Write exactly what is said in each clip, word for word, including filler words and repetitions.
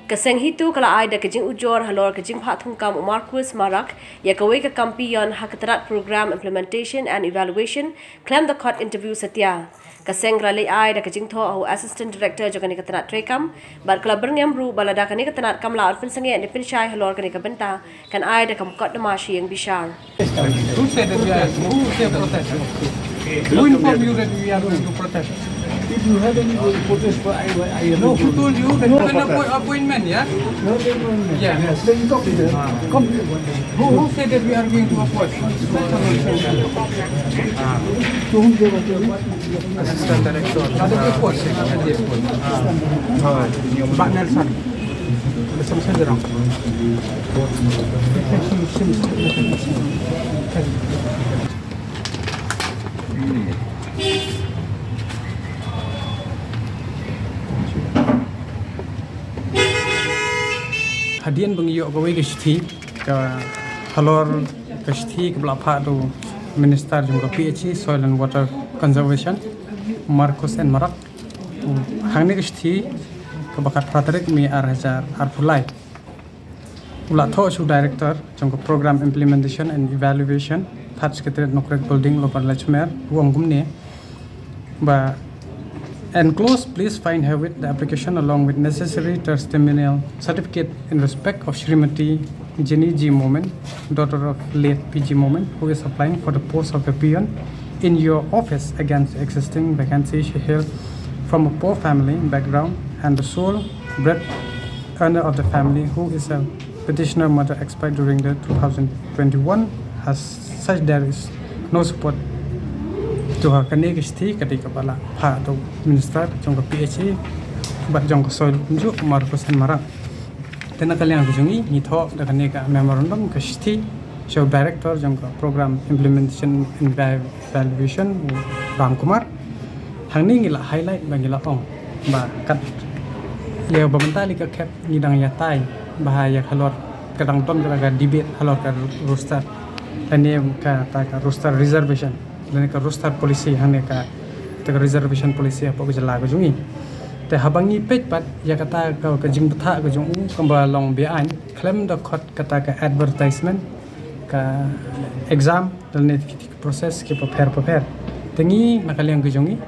Ka seng HITO ka la ai da ka jingujor halor ka jingphah thungkam u Marcus Marak ïa kawei ka kam peon ha ka tnat Program Implementation and Evaluation khlem da khot interview satia. Ka seng ka la leit ai da ka jingthoh ha u Assistant Director jong kane ka tnat treikam bad ka la byrngem ruh ba lada kane ka tnat kam lah ban pynsangeh ne pynshai halor kane ka bynta, kan ai da ka mukotduma sha ïing bishar. Who said that we are, who said protest? Who informed you that we are going to protest? If you have any protest for I, I No, who told you that you can appoint, appointment, yeah? No, no, no, no. Yeah. Yes. Then you talk to them. Come to them. Who, who said that we are going to appoint? To whom they were telling? Assistant Director. Ada report, ada report. Pak Nelson. Hadien ba ngi ïoh kawei ka shithi, ka halor ka shithi kaba la phah da u Minister jong ka P H E, Soil and Water Conservation, Marcus N Marak. Hangne ka shithi kaba khatphra tarik May ar hajar arphew lai. U la thoh sha u Director jong ka Program Implementation and Evaluation, Third Secretariat, Nokrek Building, Lower Laichmer, u ong kumne ba, enclosed, please find herewith the application along with necessary testimonial certificate in respect of Shrimati Jenny G Momin, daughter of late P G Momin, who is applying for the post of a peon in your office against existing vacancy. She hails from a poor family background and the sole bread earner of the family, who is a petitioner mother, expired during the two thousand twenty-one, as such there is no support to her. Kane ka shithi ka dei kaba la phah da u Minister jong ka P H E bad jong ka Soil kumjuh, Marcus N Marak. Te na ka liang ka jong ngi, ngi thoh da kane ka memorandum, ka shithi sha u Director jong ka Program Implementation and Evaluation, u Ram Kumar. Hangne ngi la highlight ba ngi la ong ba kat ïa ba mynta lei ka khep ngi dang ïatai ba ha ïa halor ka dang don ka debate halor ka roster lane kata ka roster reservation lane ka roster policy hangne kata ka reservation policy hapoh ka jylla ka jong ngi. Te haba ngi peit pat ïa kata ka, ka jingbthah ka jong u kaba long beaiñ khlem da khot kata ka advertisement, ka exam lane ki process kiba pher bapher. Te ngi na ka liang ka jong ngi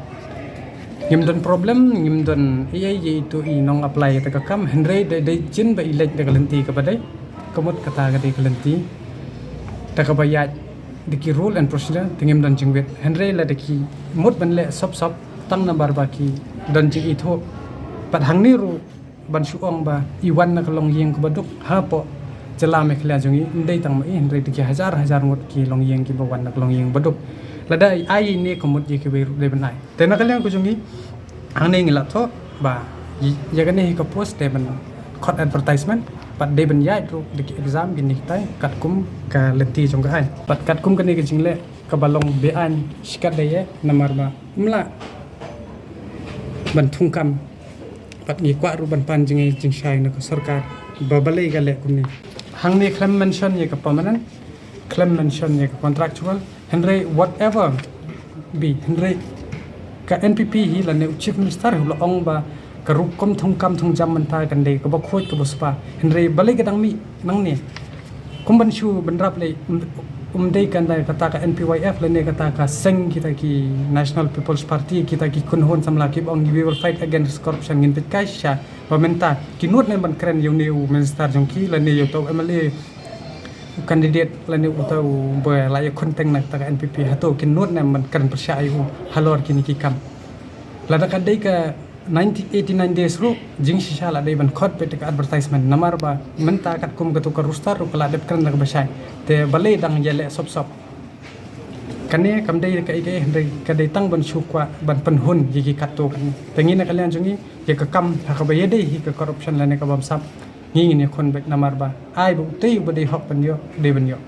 ngim don problem, ngim don ei ei ïa itu i nong apply ïa kata ka kam, hynrei dei, dei jin ba i leit da ka lynti kaba dei, ka mut kata ka dei ka lynti da kaba ïaid da ki rule and procedure, te ngim don jingwit. Hynrei lada ki mut ban leh sop sop tang namar ba ki don jingithuh. Pat hangne ruh ban shu ong ba i wan na ka longïing kaba duk hapoh jylla Meghalaya jong ngi, ym dei tang ma i, hynrei da ki hajar hajar ngut ki longïing kiba wan na ka longïing ba duk. Lada ai ine ka mut ïa kiwei ruh dei ban ai. Te na ka liang ka jong ngi hangne ngi la thoh ba ïa kane hi ka post dei ban khot advertisement, pat dei ban ïaid ruh da ki exam kine kitai katkum ka lynti jong ka aiñ. Pat katkum kane ka jingleh kaba long beaiñ shikatdei eh namar ba ym lah ban thungkam. Pat ngi kwah ruh ban pan jingïeit jingshai na ka sorkar ba balei ka leh kumne. Hangne khlem mention ïa ka permanent, khlem mention ïa ka contractual, hynrei whatever be, hynrei ka N P P hi lane u Chief Minister hi u la ong ba ka rukom thungkam thungjam mynta kan dei kaba khuid kaba spah, hynrei balei ka dang mih nangne. Kum ban shu bynrap lei, um, um dei kan dei kata ka N P Y F lane kata ka seng kita ki National People's Party, kita ki kynhun samla kiba ong we will fight against corruption, ngin peit kai sha ba mynta ki nud ne ban kren ïa une u minister jong ki lane ïa uta u M L A, u candidate lane uta uba la ïakhun teng na kata ka N P P, hato ki nud ne ban kren pyrshah ïa u halor kine ki kam. Lada ka dei ka ninety, eighty-nine days ruh, jingshisha la dei ban khot beit ka advertisement namar ba mynta katkum katu ka roster ruh ka la dep kren da kaba shai. Te balei dang ïaleh sop sop. Kane kam dei kaei kaei, hynrei ka dei tang ban shu kwah ban pynhun ïa ki katto katne. Te ngi na ka liang jong ngi ïa ka kam ha kaba ïadei hi ka corruption lane ka bamsap, ngi ngin ïakhun beit namar ba ai ba utei uba dei hok ban ïoh dei ban ïoh.